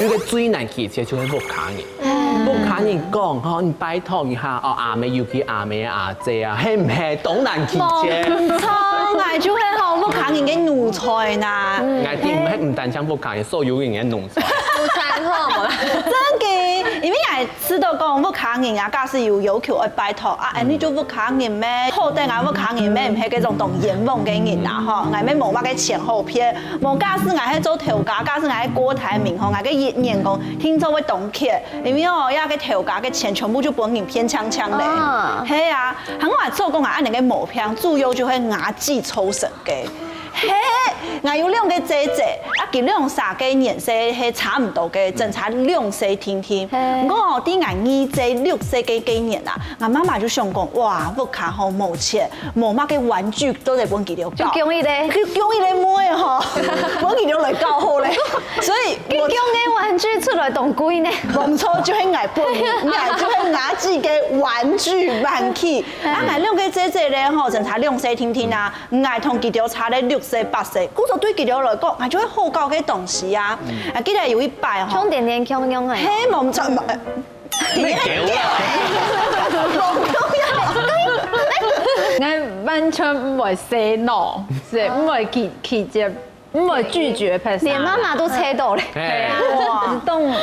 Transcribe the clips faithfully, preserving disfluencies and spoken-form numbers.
一个最難拒絕就係屋下人。屋下人講吼，你拜託一下，哦，阿姆，尤其阿姆阿姐啊，係毋係當難拒絕？無錯，𠊎就係吼屋下人个奴才啦。𠊎定毋係毋單淨屋下人，所有人个奴才。奴才好無啦？真个，因為𠊎知道講屋下人啊，假使有要求愛拜託啊，恁呢就屋下人咩，好得𠊎屋下人咩，毋係該種當冤枉个人啊吼，𠊎咩無麼个錢好騙。 無，假使𠊎係做頭家，假使𠊎係郭台銘吼，𠊎个一年講，定著會當缺，因為哦，該个頭家个錢全部就分人騙淨淨咧。係啊，還𠊎做工啊，恁呢个無病，主要就係牙祭抽神个。係，𠊎有兩个姐姐，啊，佢兩儕个年歲係差毋多个，正差兩歲定定。毋過哦，在𠊎二姐六歲个該年啊，𠊎媽媽就想講，哇，屋下吼無錢， 無麼个玩具都得分佢兜搞。就供佢兜。就供佢兜買吼，分佢兜來搞好咧。所以𠊎，佢供个玩具出來當貴呢。無錯，就係𠊎分，𠊎就係牙祭个玩具，玩具。啊，𠊎兩个姐姐咧吼，正差兩歲定定啊，𠊎同佢兜差咧六歲八歲，故所對佢兜來講，𠊎就係好搞个東西啊。啊，記得有一擺吼，像點點共樣个。係，無錯，無 𠊎完全毋會say no，係毋會拒拒絕，毋會拒絕別人。連媽媽都猜到咧。係啊，哇，當人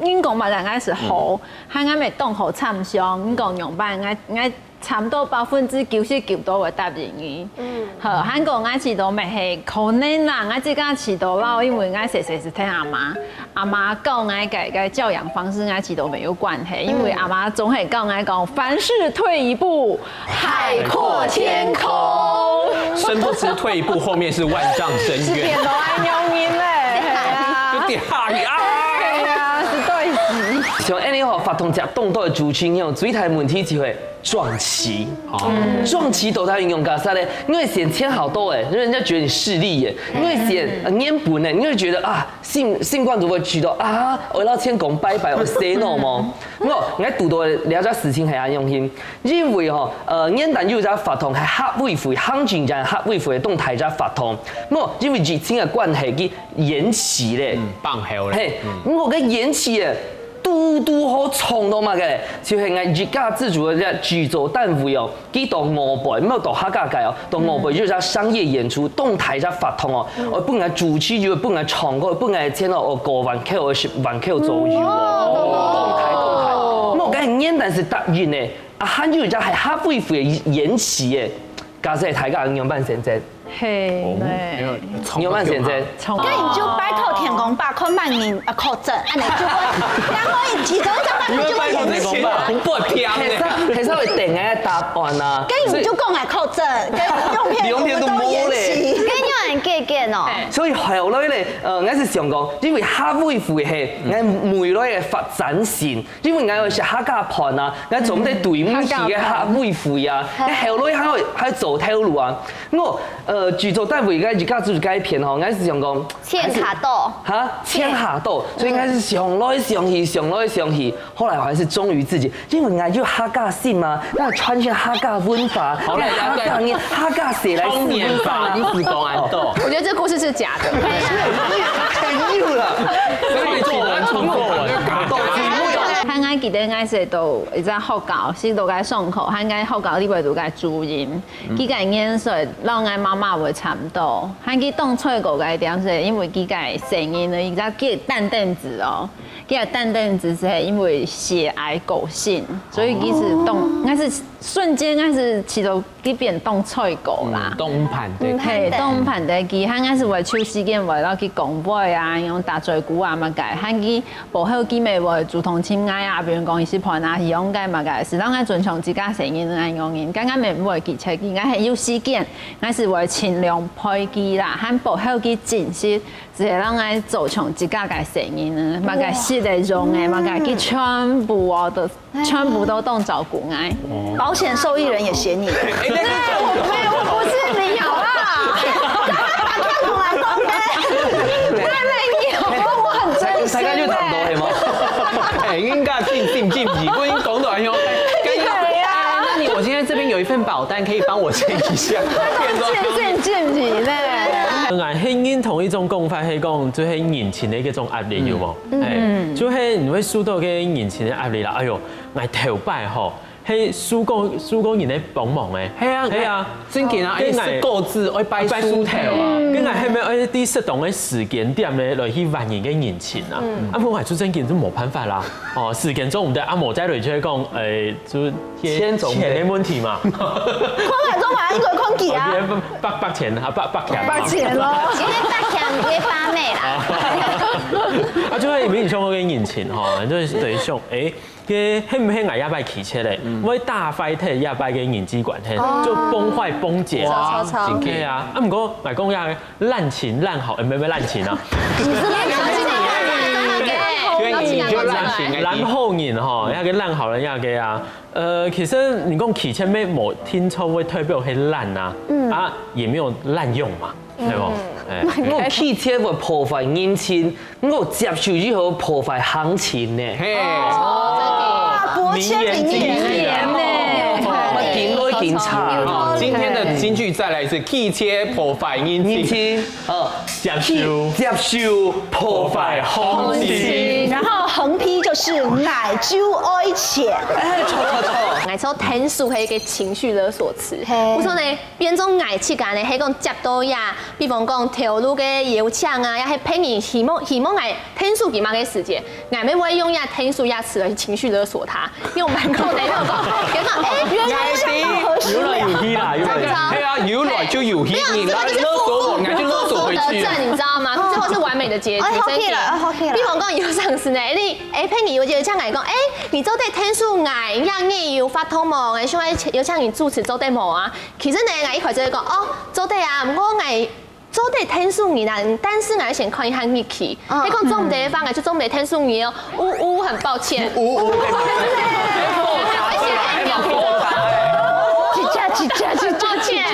人講嘛，人家係好，還𠊎乜當好參詳，你講樣般，𠊎𠊎參到百分之九十九都會答應你。好，還過𠊎試著乜係可能啦，𠊎自家試著咯，因為𠊎細細時聽阿媽。 阿媽教𠊎个个教養方式，𠊎試著乜有關係，因為阿媽總係教𠊎講，凡事退一步，海闊天空。深不知退一步，後面是萬丈深淵。變到恁樣人咧，係啊，有點怕你啊！係啊，係對死。像恁樣吼，發通食凍到的族群，有最大的問題就係 撞期。撞期到底應該仰般呢？因為先簽好多誒，人家覺得你勢利耶。因為先呃原本呢，你會覺得啊，性性慣就會覺得啊，我要簽講拜拜，我say no麼？不過，你看堵到這隻事情還恁用心，因為吼，呃，原本有一隻法通，還客委會，行政院客委會動大隻法通，不過因為疫情的關係，佢延期咧。嗯，放後咧。嘿，不過个延期誒， 堵堵好撞到麼个咧？就係𠊎一家之主个製作單位哦，佢到外背，毋係到客家个哦，到外背就係商業演出，動大隻法通哦，哦，本來主持就本來唱歌，本來簽哦，哦，過萬口、十萬口左右哦，動大動大。我該原本係答應誒，啊，還有一隻係客委會延期誒，假設大家仰般選擇？ 係，仰般選擇？該你就拜託天公伯看麼人啊確診，恁樣就會，然後其中一隻伯就會延期。紅不會飄係稍係稍微等个答案啊。該你就講來確診，該兩片都延期。該有人結結哦。所以後來咧，呃，𠊎係想講，因為客委會係，𠊎未來个發展性，因為𠊎有寫客家盤啊，𠊎總得對毋起个客委會啊，該後來還要還要做頭路啊。 我呃製作單位个一家之主該片吼，𠊎係想講，簽下到，哈，簽下到，所以𠊎係想來想去，想來想去，後來我還是忠於自己，因為𠊎有客家心嘛，那傳承客家文化，好了客家人，客家誰來中年吧，你死公安豆。我觉得这故事是假的。朋友了，所以做完重做完，到底還𠊎記得𠊎係到一隻學校，係到該上課，還𠊎學校裡背有該主任，佢个年歲，摎𠊎媽媽會差毋多，還佢當衰過个點係因為佢个細人呢，一隻結單單子哦，佢个單單子係因為血癌過身，所以佢係當，應該是瞬間，應該是試著佢變當衰過啦。當毋盼得。嘿，當毋盼得佢，還𠊎係會抽時間會摎佢講話啊，用打嘴鼓啊麼个，還佢無好佢乜會主動尋𠊎啊，比如講一息伴啊，去用該麼个，係讓𠊎尊重自家細人恁樣人，剛剛乜毋會拒絕佢，𠊎係有時間，𠊎係會盡量陪佢啦，還無好佢真實，只係讓𠊎做像自家个細人啊，麼个食个用个，麼个佢全部哦都 全部都當照顧𠊎。保险受益人也嫌你。我沒有，我不是你，好不好？他沒有，我很真心大家就差不多係嗎？哎，應該盡心盡意，我已經講到哎喲，跟你對啊哎，那你我今天這邊有一份保單，可以幫我簽一下。盡心盡意呢。，𠊎係認同一種講法，係講就係人情个一種壓力，有無？嗯。欸，就係你會受到个人情个壓力啦。哎喲，𠊎頭擺吼，係受過受過人个幫忙欸。係啊，係啊，正經啊，跟𠊎愛食果子，愛拜拜樹頭啊。跟𠊎係毋係愛在適當个時間點呢，來去還人个人情啊？啊，毋過𠊎就正經就無辦法啦。哦，時間做毋得，啊，無再來就會講，欸，就係錢个問題嘛。看來做嘛，應該看佢啊。百百錢啊，百百錢嘛。百錢咯。因為百錢，因為八妹啦。啊，就會因為你像那個人情吼，就是等於像，欸， 該係毋係𠊎這擺騎車咧？會打壞忒這擺个人際關係，就崩壞崩解啦。著著著。係啊，啊，毋過𠊎講一下，濫情濫好，欸，毋係，毋係濫情啊。你是濫情，你就濫情，濫好人吼，那個濫好人那個啊，呃，其實你講騎車無定著會代表係濫啊，啊，也沒有濫用嘛。 係無？欸。我騎車會破壞人情，我接受以後破壞行情呢。係。哇，國千名言。名言呢。我緊來緊差。有道理。今天的金句再來一次，騎車破壞人情。人情，呃，接受，接受破壞行情。然後橫批就是𠊎就愛錢。欸，著著著。𠊎說天數係一個情緒勒索詞。係。我說呢， 變做𠊎自家呢，係講接到呀，比方講頭路个邀請啊，也係別人希望希望𠊎天數佢麼个時間，𠊎乜會用呀天數呀詞來情緒勒索他，用蠻高的那種，比如說，欸，原來有來有去啦，有來有去。係啊，有來就有去，你來勒索我，我就勒索回去啊。你知道嗎？最後是完美的結局，哎，OK了，哎，OK了。比方講有上司呢，欸，你欸，別人有邀請𠊎講，欸，你做得天數𠊎，呀，你有法度無？𠊎想愛邀請你主持，做得無啊？ 其實呢，𠊎一開始就講，哦，做得啊，毋過𠊎做得天數你啦，但是𠊎先看一下日期。你講做毋得个話，𠊎就做毋得天數你哦。嗚嗚，很抱歉。嗚嗚，一下一下一下，抱歉。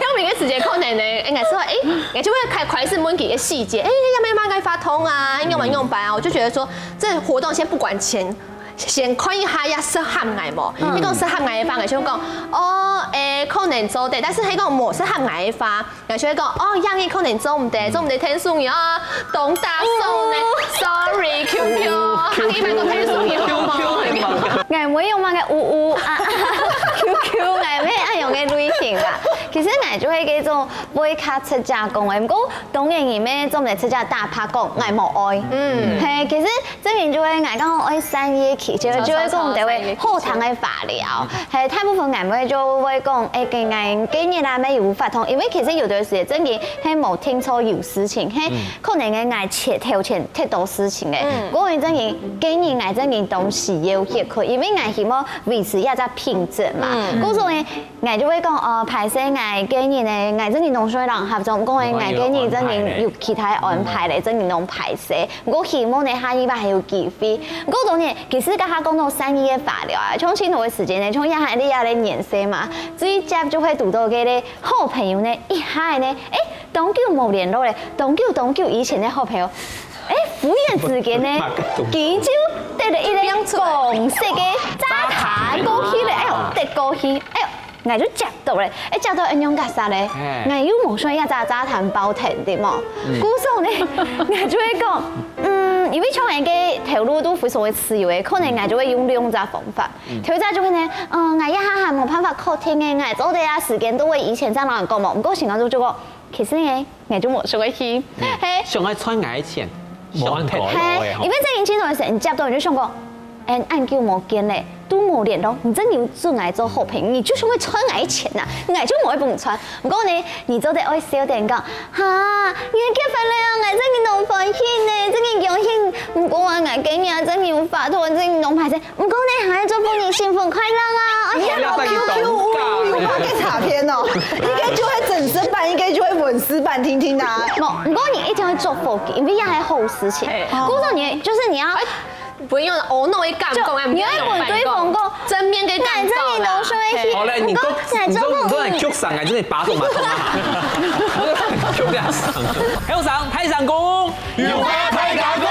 用每個時間可能呢，應該說，欸，𠊎就會開開始問佢个細節，欸，要不要買該發通啊？應該玩用白啊？我就覺得說，這活動先不管錢， 先看一下，也適合𠊎無？你講適合𠊎个話，𠊎就講，哦，欸，可能做得，但是你講無適合𠊎个話，𠊎就會講，哦，這樣你可能做毋得，做毋得天數你哦，當打爽呢，sorry，Q Q，還有一百個天數你好無？𠊎無用麼个嗚嗚啊，Q Q，𠊎無恁樣个類型啦。其實𠊎就係該種會較直接講个，毋過當然你乜做毋得直接打破講，𠊎無愛。嗯，係，其實 正經就會，𠊎講愛善意个氣，就就會講就會好聽个話了。係，大部分𠊎會就會講，欸，該𠊎該日啊，乜有法通，因為其實有的時間正經係無定著有事情，係可能个𠊎前頭前忒多事情个。毋過正經該日𠊎正經當需要歇睏，因為𠊎希望維持一隻品質嘛。故所呢， 𠊎就會講，哦，歹勢，𠊎該日呢，𠊎正經當想愛摎人合作，毋過呢，𠊎該日正經有其他安排咧，正經當歹勢。毋過希望呢，下一擺還有機會。毋過當然，其實剛剛講到善意个話了啊，像盡多个時間呢，像這下你這个年歲嘛，最接就會堵到該个好朋友呢，一下呢，欸，當久無聯絡咧，當久當久以前个好朋友，欸，忽然之間呢，佢就得了一個紅色个炸彈過去咧，哎喲，得過去，哎喲， 𠊎就接到咧，欸，接到恁樣結煞咧，𠊎又無想愛炸炸彈包疼，對無？故所呢，𠊎就會講，嗯，因為像𠊎个頭路都非常个自由个，可能𠊎就會用兩隻方法。頭一隻就會呢，嗯，𠊎這下還無辦法確定个，𠊎做得啊，時間都會以前正摎人講無，毋過想到就講，其實呢，𠊎就無想愛去，係，想愛賺𠊎个錢，無恁多。係，因為正經盡多个時，你接到你就想講， 嗯，恁久無見咧，都無聯絡，你真有準𠊎做好朋友，你就想愛賺𠊎个錢吶，𠊎就無愛分你賺。毋過呢，你做得愛笑點講，哈，你結婚了啊，𠊎真个當歡喜呢，真个恭喜。毋過啊，𠊎今日真个有法度，真个當歹勢。毋過呢，還愛祝福你新婚快樂啊！哎呀，你要再去講，你要去查片哦，應該就會真實版，應該就會文字版聽聽啊。無，毋過你一定要祝福佢，因為這係好事情。故所你就是你要 不用哦，那我感覺就你會問對方講，正面个感覺啦。哎，這裡老師會去，好嘞，你都，你都，你都很Q上來，真的把手嘛痛啊，Q上，還有啥？太上公，有話太上公。